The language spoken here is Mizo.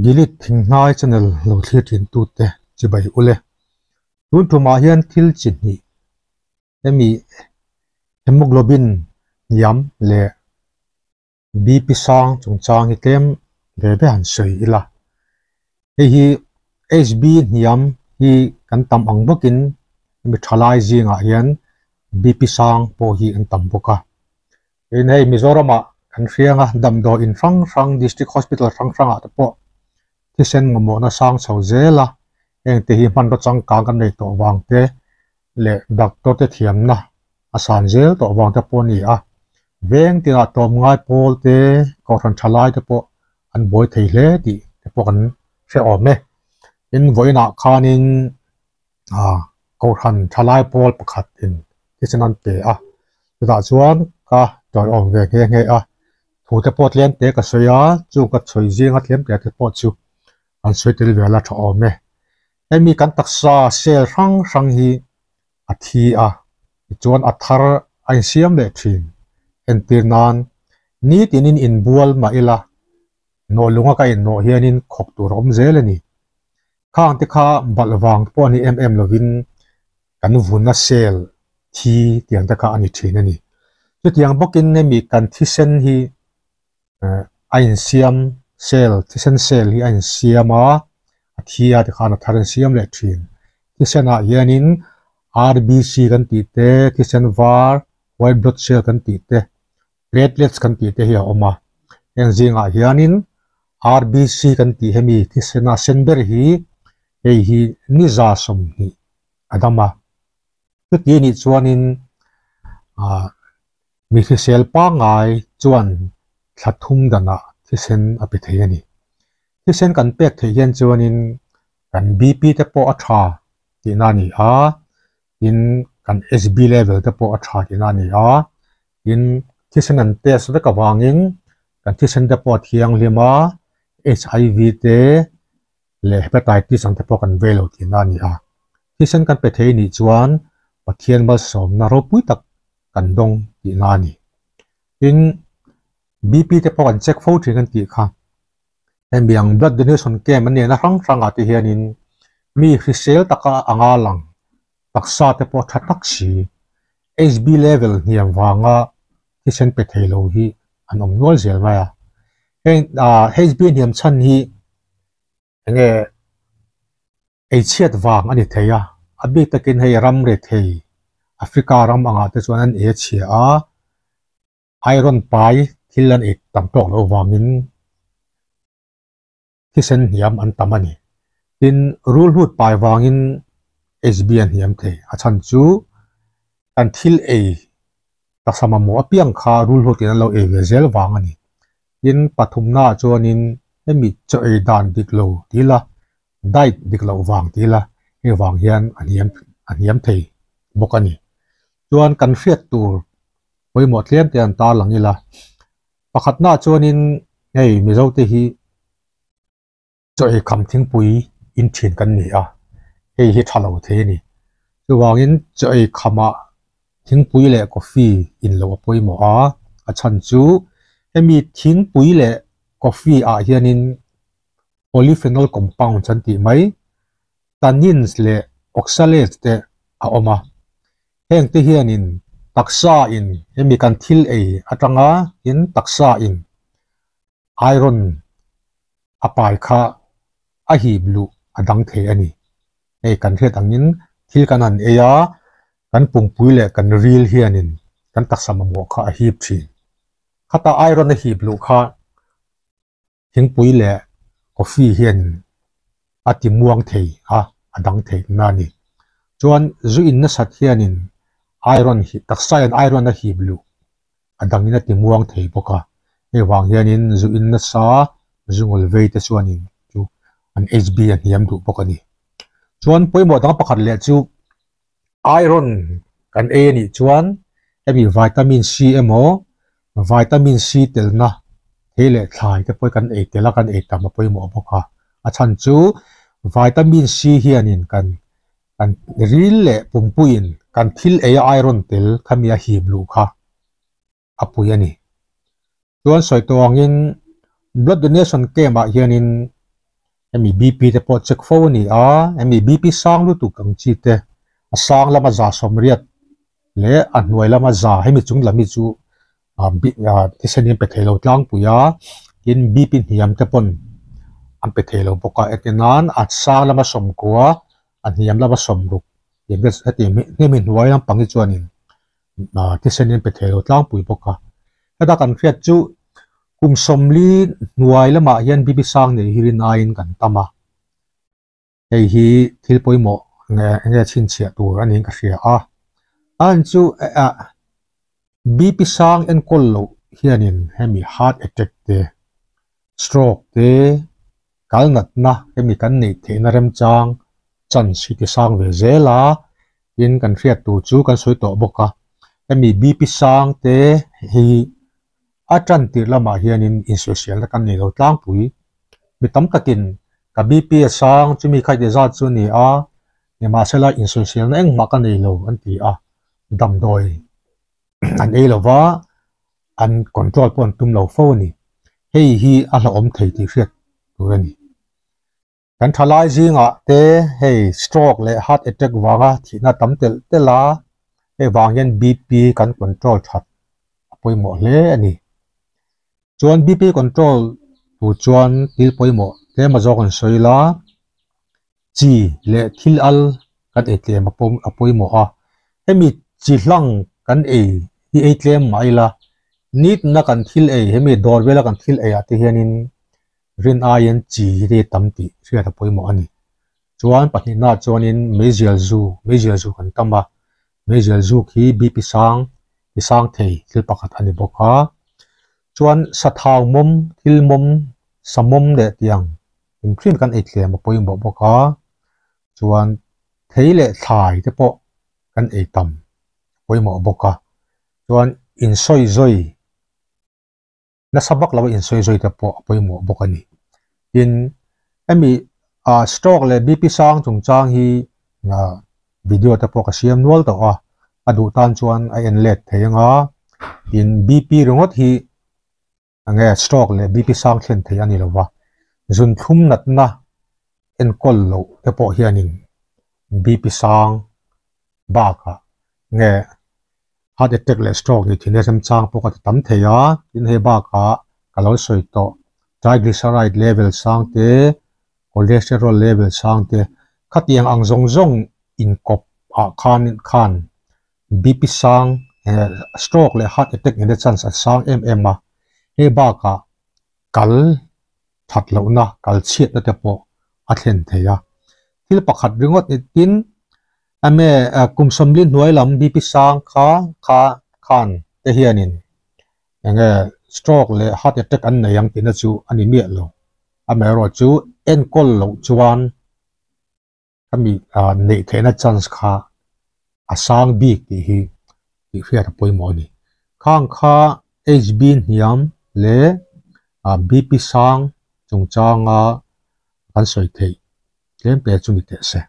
Gilead Thinghnai channel lo thlir thin tute chibai ule. Tun tumah hian thil chi hnih hemi hemoglobin hniam leh BP sang chungchang hi tlem ve ve han sawi ila. Hei hi HB hniam hi kan tam ang bawkin hemi thalai zingah hian BP sang pawh hi an tam bawk a. Tin hei Mizoramah kan hriang a, damdawi in hrang hrang District Hospital hrang hrangah te pawh thisen mamawhna sang chho zel a, heng te hi hmanraw changkang kan nei tawh vang te leh doctor te thiamna a san zel tawh vang te pawh a ni a, veng tinah tlawmngai pawl te kohhran tha lai te pawh an buai thei hle tih te pawh kan hre awm e. Tin vawiinah khanin ah kohhran tha lai pawl pakhat in thisen an pe a, chutah chuan ka tawiawm ve nghe nghe a, thu te pawh tlem te ka sawi a, chu ka sawi zinga tlem te te pawh chu an sawi tel ve la tha awm e. Hemi kan taksa cell hrang hrang hi a thi a, tichuan a thar a insiam leh thin. Entir nan, nitinin inbual mah ila, nawh lunga ka innawh hianin khawk tur a awm zel a ni. Khang te kha balh vang pawh a ni em em lovin kan vuna cell thi tiang te kha a ni thin a ni. Chutiang bawkin hemi kan thisen hi a insiam cell thisen cell hi a insiam a, a thi a tikhan a thar a insiam leh thin. Thisenah hianin RBC kan tih te, thisen var, white blood cell kan tih te, platelets kan tih te hi a awm a. Heng zingah hianin RBC kan tih hemi thisena sen ber hi hei hi ni 120 a dam a. Chuti anih chuanin ah Mi hrisel pangngai chuan thla thum danah thisen a pe thei a ni. Thisen kan pek theih hian chuanin kan BP te pawh a tha tihna a ni a, tin kan HB level te pawh a tha tihna a ni a, tin thisen an test vek avangin kan thisen te pawh a thianghlim a, HIV te leh hepatitis ang te pawh kan vei lo tihna a ni a. Thisen kan pe thei nih chuan Pathian malsawmna ropui tak kan dawng tihna a ni. Tin, BP te pawh kan check fo thin kan tih kha. Hemi ang blood donation camp an nena hrang hrangah te hianin mi hrisel taka anga lang taksa te pawh tha tak si HB level hniam vanga thisen pe thei lo hi an awm nual zel mai a. Heng HB hniam chhan hi enge eichhiat vang a ni thei a, a bik takin hei ram rethei Africa ram angah te chuan an e chhia a, iron pai thil an ei tam tawk loh vangin thisen hniam an tam a ni. Tin, rulhut pai vangin HB a hniam thei, a chhan chu kan thil ei taksa mamawh apiang kha rulhutin an lo ei ve zel vang a ni. Tin, pathumnaah chuanin hemi chaw ei dan dik lo ti ila, diet dik loh vang ti ila, hei vang hian a hniam a hniam thei bawk a ni. Chuan kan hriat tur pawimawh tlem te an tarlang ila, pakhatnaah chuanin hei Mizote hi chaw ei kham thingpui in thin kan ni a, hei hi tha lo thei a ni. Chuvangin chaw ei khamah thingpui leh coffee in lo a pawimawh a, a chhan chu hemi thingpui leh coffee ah hianin polyphenol compounds an tih mai, tannins leh oxalates te a awm a. Heng te hianin taksa in hemi kan thil ei atanga in taksa in iron a pai kha a hip luh a dang thei a ni. Hei kan hriat angin thil kan han ei a, kan pungpui leh kan ril hianin kan taksa mamawh kha a hip thin. Khata iron a hip luh kha thingpui leh coffee hian a ti muang thei a, a dang thei na a ni. Chuan zu in nasat hianin iron hi taksa hian iron a hip luh a dangin a ti muang thei bawk a, hei vang hianin zu in nasa zu ngawl vei te chuanin chu an HB a hniam duh bawk a ni. Chuan pawimawh dang pakhat leh chu iron kan ei a nih chuan hemi vitamin C emaw vitamin C telna thei leh thlai te pawh kan ei tel a kan ei tam a pawimawh bawk a, a chhan chu vitamin C hianin kan kan ril leh pumpuiin kan thil ei a iron tel khami a hip luh kha a pui a ni. Chuan sawi tawh angin blood donation camp ah hianin. Hemi BP te pawh check fo a ni a, hemi BP sang lutuk ang chi te a sang lama 180 leh a hnuai lama 100 hemi chung lam hi chu thisen hi an pe thei lo tlangpui a, tin BP hniam te pawn an pe thei lo bawk a, entir nan a sang lama 90 a hniam lama 60 hetiang hemi hnuai lampang hi chuanin thisen hi an pe thei lo tlangpui bawk a. Heta kan hriat chu kum 40 hnuai lamah hian BP sang nei hi rin aiin kan tam a, hei hi thil pawimawh nge nge chhinchhiah tur a niin ka hria a. A an chu BP sang enkawl loh hianin hemi heart attack te, stroke te, kal natna hemi kan neih theihna remchang chance hi ti sang ve zel a, tin kan hriat tur chu kan sawi tawh bawk a, hemi BP sang te hi a tan tirh lamah hianin insawiselna kan nei lo tlangpui. Mi tam takin ka BP a sang chumi kha ti zat chu a ni a, nimahsela insawiselna engmah ka nei lo an ti a, damdawi an ei lo va, an control pawh an tum lo fo a ni. Hei hi a hlauhawm thei tih hriat tur a ni. Kan thalai zingah te hei stroke leh heart attack vanga thihna tam telh telh a, hei vang hian BP kan control that a pawimawh hle a ni. Chuan BP control tur chuan thil pawimawh tlem a zawk an sawi la, chi leh thil al kan ei tlem a pawimawh a, hemi chi hlang kan ei hi ei tlem mah ila nitna kan thil ei hemi dawr vela kan thil ei ah te hianin rin aiin chi hi te tam tih hriat a pawimawh a ni. Chuan pahnihna chuanin meizial zu, meizial zu kan tam a, meizial zuk hi BP sang ti sang thei thil pakhat a ni bawk a. Chuan sathau mawm, thil mawm, sa mawm leh tiang hrim hrim kan ei tlem a pawimawh bawk a. Chuan thei leh thlai te pawh kan ei tam a pawimawh bawk a. Chuan insawi zawi. nasa vak lo a insawi zui te pawh a pawimawh bawk a ni. Tin, hemi ah stroke leh BP sang chungchang hi video te pawh ka siam nual tawh a, a duh tan chuan a en let thei anga, tin BP ringawt hi enge stroke leh BP sang thlen thei a ni lo va, zunthlum natna enkawl loh te pawh hianin BP sang bakah nge heart attack leh stroke ni thin a remchang pawh ka ti tam thei a, tin hei bakah ka lo sawi tawh triglyceride level sang te, cholesterol level sang te khatiang ang zawng zawng inkawp ah khan khan BP sang stroke leh heart attack nena chance a sang em em a, hei bakah kal that lohna kal chhiatna te pawh a thlen thei a. Thil pakhat ringawt ni tin ame kum 40 hnuai lam BP sang kha kha khan te hianin enge stroke leh heart attack an nei ang tihna chu a ni miah lo. Amaherawhchu enkawl loh chuan khami neih theihna chance kha a sang bik tih hi tih hriat a pawimawh a ni. Khang kha HB hniam leh BP sang chungchanga kan sawi theih tlem te chu ni teh se.